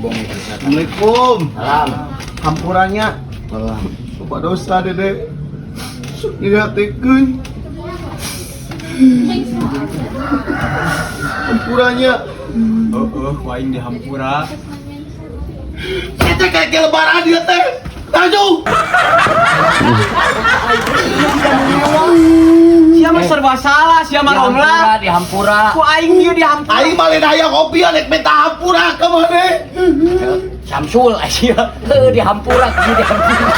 Bongbong itu. Assalamualaikum. Salam. Hampura nya. Salam. Loba dosa, Dede. Sok nyariatekeun. Hampura nya. Heeh, ku aing dihampura. Itu kayak lebaran dia teh. Laju. Sia mah serba salah, sia mah romlah. Dihampura. Ku aing ieu dihampura. Aing mah lain hayang kopi rek minta hampura ka maneh. Samsul sia. Heuh, dihampura, kudu dihampura.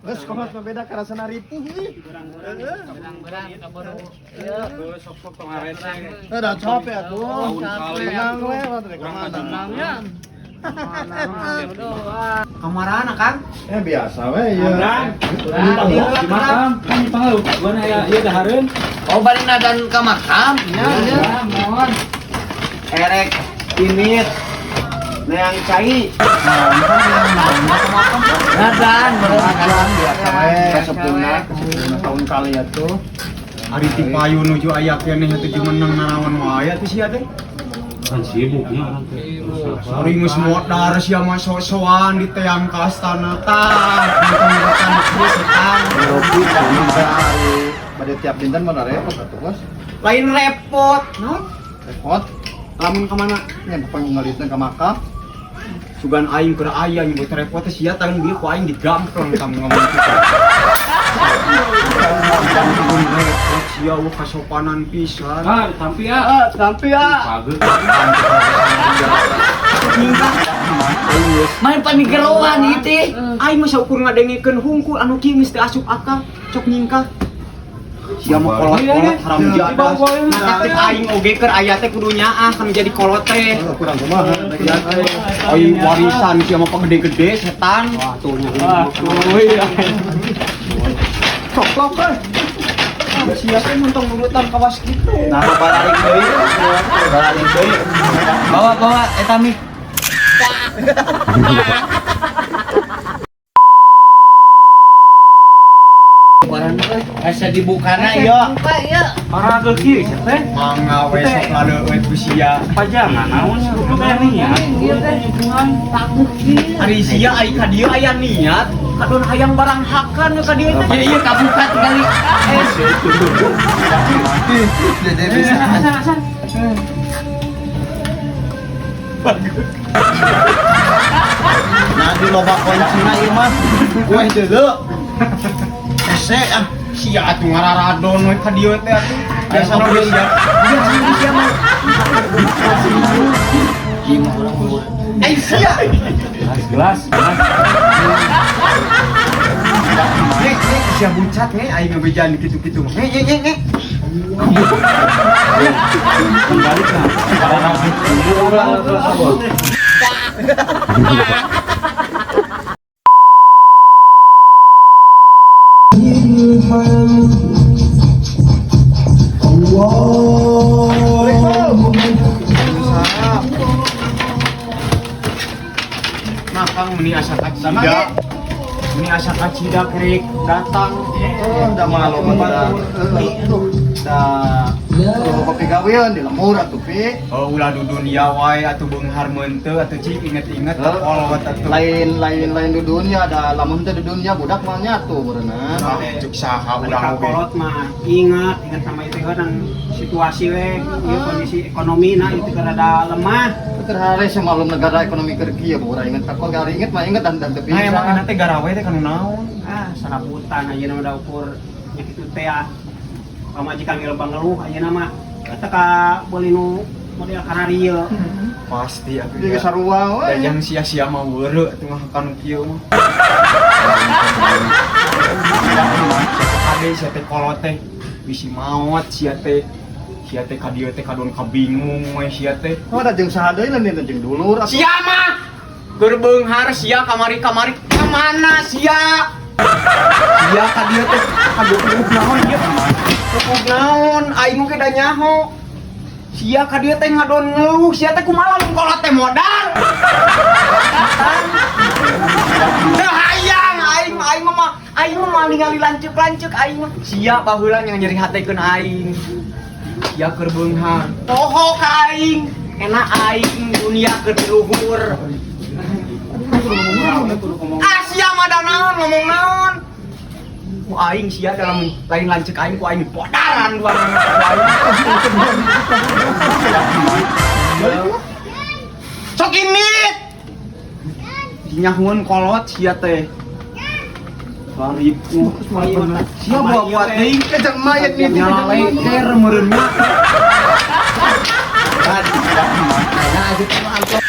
Geus kumaha mah beda karasana ripuh ih. Sok-sok tong harese. Da capek atuh. Tenang we, rek ka mana? Kamarana, Kang? Ya biasa we ya. Di makam, kan di panglau, aya ieu dahareun. Oh, bari nadan ka makam. Ya, mohon. Erek init neang cai. Nadan, Nadan biasa we. Kasepuna, kasepuna tahun kali atuh. Ari ti payu nuju aya keneh teh jumeneng naraon wae atuh sia teh. Kan sibuk nya orang teh. Ari geus modar sia mah sok-sokan di teang ka astana tah. Mutan-mutan ieu setan. Ngopi hari pada tiap dinten mana repot atuh, Bos. Lain repot, naon? Repot. Lamun ka mana? Nya pokoknya ngalitna ka makam. Sugan aing keur aya nyebut repot teh sia tahun bieu ku aing digampleng kamu ngomong kitu. Repot sia eueuh kasopanan pisan. Ah, tampi ah. Ah, sampai ya. Pageut. Main panigeroan ieu teh. Aing mah saukur ngadengekeun hungkul anu kieu geus teu asup akal, cok nyingkah. Sia mah kolot-kolot haram jadah. Nah, teh aing oge keur aya teh kudu nyaah kan jadi kolot teh. Kurang kumaha. Ai warisan sia mah pagede-gede setan. Wah, tuh nya. Wah, tuh. Coplok euy. Sia teh muntong nurutan kawas kitu. Nah, balarik deui. Balarik deui. Bawa bawa eta mik. Asa dibukana ieu. Buka ieu. Para kieu sia teh. Mangga we sok laleueut ku sia. Pajangan naon sia goblok aya niat. Ieu teh Ari sia ai ka dieu aya niat, kadon hayang barang hakan ka dieu teh. Ieu kabuka tinggali. Dede bisa. Nah, di loba kuncina ieu mah. Kue deuleu. Hese ah. Sia atuh ngararadon we ka dieu teh atuh. Biasana we sia. Biasana sia mah. Ieu mah urang umur. Ai sia. Gelas, gelas. Nge, nge, sia bucat nge aing ngebejaan kitu-kitu mah. Nge, nge, nge, nge. Kembali lah. Ulang terus. Nah, Kang meni asa kacida. Meni asa kacida kerek datang. Oh, da malu mah da. Da loba kopi gawean di lembur atuh pi. Oh, ulah du dunia wae atuh beunghar meunte atuh cik inget-inget kolot atuh. Lain lain lain di dunia da lamun teh di dunia budak mah nyatu berenang. Ah, cek saha urang Mereka oge. kolot mah ingat ingat sama itu kan situasi we ieu kondisi ekonomi nah itu rada lemah. Keur hare semalam negara ekonomi keur kieu urang inget ka kol inget mah inget dan teu Nah, emang bisa. enak teh garawe teh kanu naon? Ah, serabutan ayeuna mah da ukur nya kitu teh ah. Pamajikan ge loba ngeluh ayeuna mah eta ka beuli nu model kararieu. Pasti atuh. Jadi sarua we. Da jang sia-sia mah weureu atuh mah kanu kieu mah. Kade sia teh kolot teh bisi maot sia teh. Sia teh ka dieu teh kadon kabingung we sia teh. Oh, da jeung saha deui lain jeung dulur atuh. Sia mah keur beunghar sia kamari-kamari ka mana sia? Sia ka dieu teh aduh naon ieu? Puguh naon aing oge da nyaho. Sia ka dieu teh ngadon ngeluh, sia teh kumaha lamun kolot teh modal. Teu hayang aing mah aing mah ningali lanceuk-lanceuk aing mah. Sia baheula yang nyeri hatekeun aing. Sia keur beunghar. Poho ka aing. Enak aing dunia keur di luhur. Ah, sia mah da naon ngomong naon. Ku aing sia dalam lain lanceuk aing, ku aing podaran dua ku aing. Sok indit. Dinyahuan kolot sia teh. Bariku. Sia bawa deui. Kejang mayat nih. Nyaleker meureun nya. Nah, gitu amplop.